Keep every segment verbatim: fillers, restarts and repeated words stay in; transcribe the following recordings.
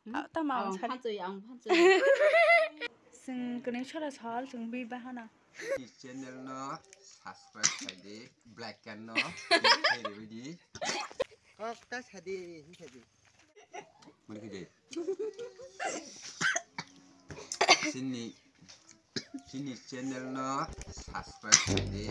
Ah, tamo ang sari. Phanchoi, ang phanchoi. Chwng kwnwi sora sal chwng bui bahana. Channel no subscribe khai di, black can no click khai di. Kok ta sadi, hi sadi. Mari khe di. Sini. Chini channel no subscribe khai di.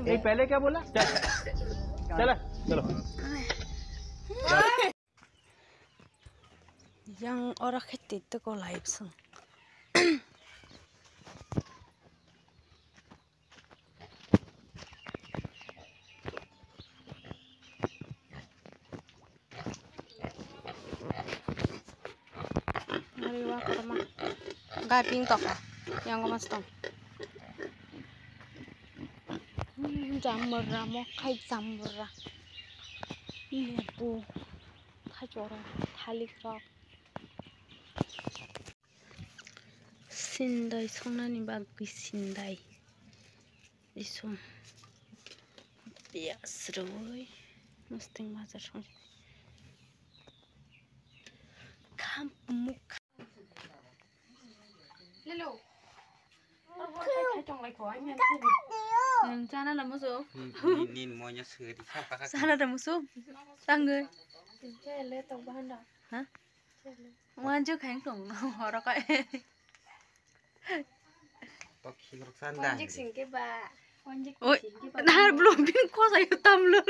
ये पहले क्या बोला? चल, चला, चलो। Yang ora kheti te ko live song. Ngari wa korma. Ga ping tok. Yang ko mas tong. Hmm, jamurra, mo khai jamurra. Lebu. Khai choro, thalik rok. Sindai songnani bagwi sindai. Isu. Piyas rwi. Mustang bajar song. Kham muk. Hello. Nwng chana na musu? Nin, nin monya suri. Chana da musu? Tangwi. Ha? Wanju khaing tong horo kai. Tok khilok sanda. Konjik singke ba. Konjik singke ba. Nahar blong bin kosa yu tamlo.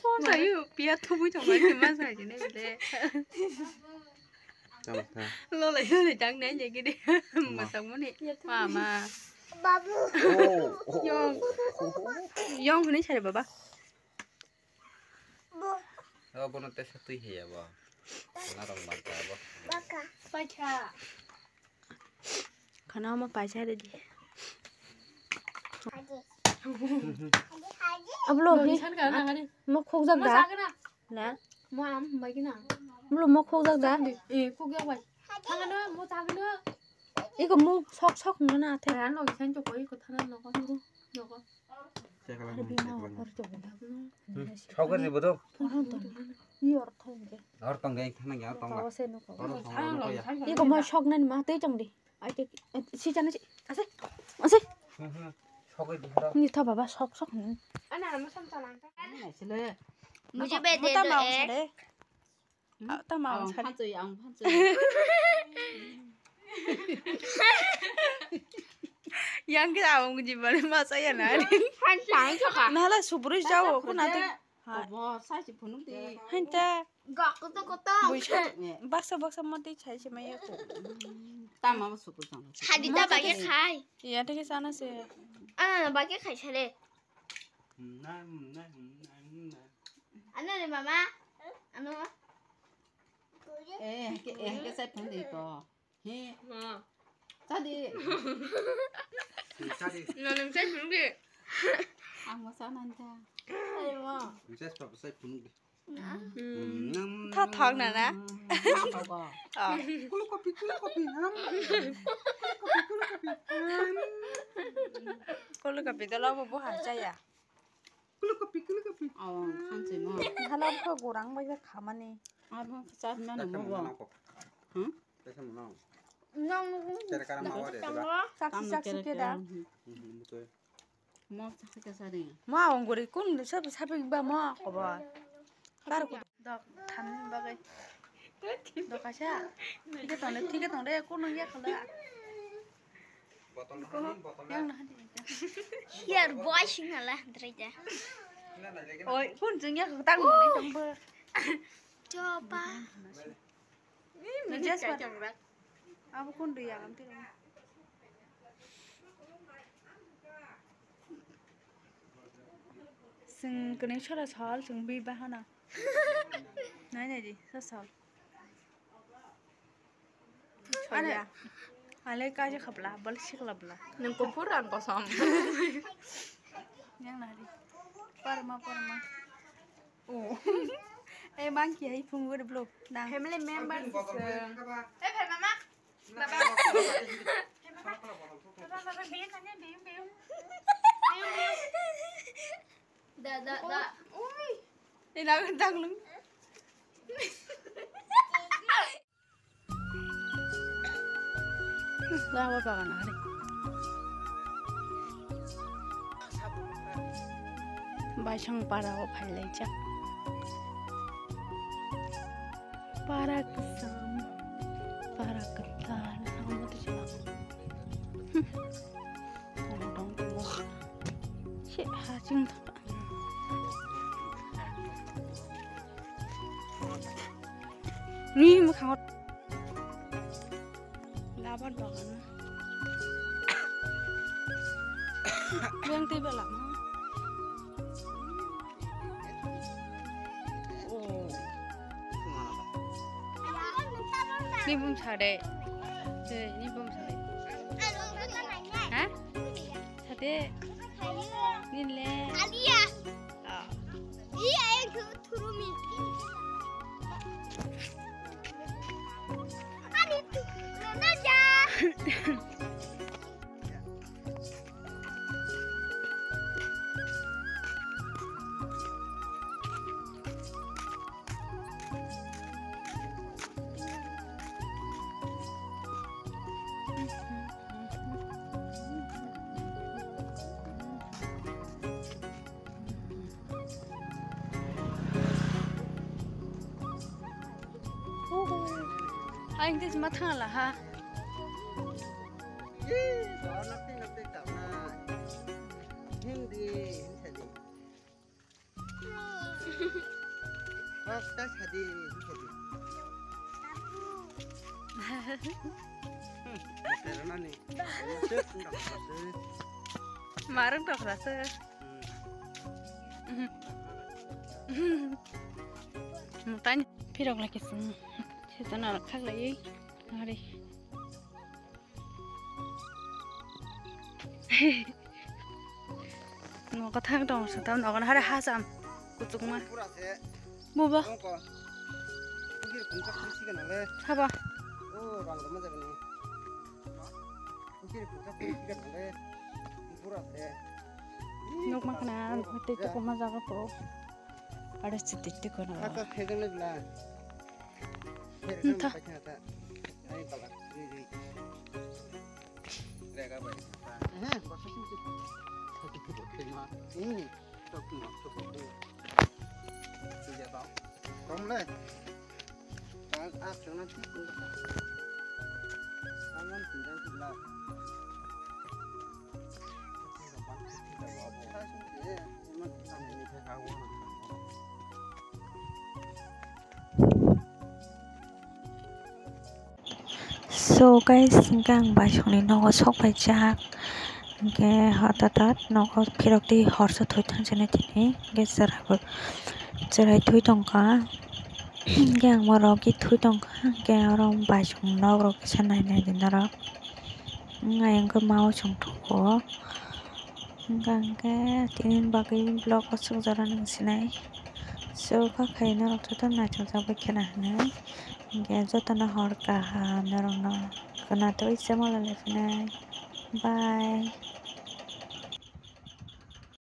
Kosa yu pia thumui thong bai ma sa jine bile. Tamo tha. Lo lai lo jang nai je gidi. Masang muni. Mama. Babu. Yong. Yong hini sare baba. Oh, bono tesa twi heya bo. Narong mata bo. Pacha. Khana ma pacha de di. Ablo hi. Mo khok jak da. Na. Mo am bai na. Ablo mo khok jak da. Eh, khok jak bai. Thangano mo thangano. Iko mo sok sok no na the. Ano isan to koi ko thana no ko. No ko. Chekla. Sokri bodo. Hor tong ge thana ge tong la. Iko mo sok nani ma tei chong di. Ai te si chana si. Ase. Ase. Sokri di horo. Ni tho baba sok sok ni. Ana mo sam chalang. Mujhe bhi de do ek. Tamo ang sari. Phanchoi, ang phanchoi. Yang ke awang jibani masa ya nari. Phanchoi ka. Nala subrui jao kuna te. Obo sai si phunuk di. Hanta. Gak koto koto. Buisa. Baksa baksa mati chai se maya ko. Tamo subrui jao. Hadi ta bagi khai. Iya te ke sana se. Ah, bagi khai sare. Ano le mama. Ano. Eh, ke, eh, ke sai phone de ko. He. Ma. Tadi. Tadi. No nem sai phone de. Ang mo sa nan ta. Ai mo. Sai pa sai phone de. Tha thok na na. Kulu kopi, kulu kopi, ham. Kulu kopi, kulu kopi, ham. Kulu kopi to labo bo ha chaya. Kulu kopi, kulu kopi. Oh, khan se mo. Hala ko gorang bai khamani. Abo chat na no mo bo. Hmm? Tesa mo no. Nang. Kere kara ma wa de ba. Saksi saksi ke da. Hmm, hmm, betul. Mo sakha kesa ring. Mo awang guri kun sapi sapi ba mo kobo. Kar ko dok thamni bagai. Dok asa. Thike tong de, thike tong de, kun ya khala. Botol ni, botol ni. Yang na hadi. Here boy sing hala dre ja. Oi, kun jeng ya tang mo ni tong ba. Chopa. Ni just pa. Abo kun dui alam tiro. Chwng kwnwi sora sal chwng bui bahana. Nai nai di, sa sal. Are, ale kaje khapla, bal sikla bla. Nang kuphur ang kosom. Yang nari. Parma, parma. Oh. Eh, monkey, hai phung gede blo. Nang. Family members. Eh, phai mama. Baba, Ina ko danglung. Lawa bagan hari. Baisang para o phailai jak. Para kwcham, para kwtal, ang muti chwla. Ano dong tongo. Se ha ching thang. Ni mwkhang o. Laban bagan. Yang tei bela. Oh. Ni bum sade. Ni bum sade. Ha? Sade. Ni le. Ah. Ang tei ma thang la ha. Ih, so nakti nakti tangna. Hindi, hindi sadi. Bas, tas hadi, hindi sadi. Hotel nani. Masuk, ndak masuk. Marang tak rasa. Tani phirok lai kisung. Sitana khak lai. Hari. Nogo thang tong sa tam nogo hari hasam. Kuchukma. Pura se. Bubo. Tongko. Pukir pungkha pungsi kana le. Saba. Oh, rang rama jagani. Nukma khna, tei tei kwma jaga po. Ada siti tei kono. Ata thejang le bla. Ntha. Ai bala. Ri, ri. Rega bai. Eh, basa sini. Thejang ma. Hmm. Tok no, tok no. Sini tau. Kom le. So guys, hingke ang baisongni nogo sok paijak, hingke hatatat nogo phirok twi horsa thoi thang chini tini, hingke chwrai bo, chwrai thwi tongkha, hingke ang borok khe thwi tongkha, hingke oro baisong nok rok kisa nai nai di norok, ayang khe ma o chwng thugo. Hingka hingke tini bagwi vlog o sukjak rani sinai. So, kha khaina rok joto naithokjak bai khena hinwi. Hingke jotono hor kaham norokno. Khwnathok se malai phinai. Bye.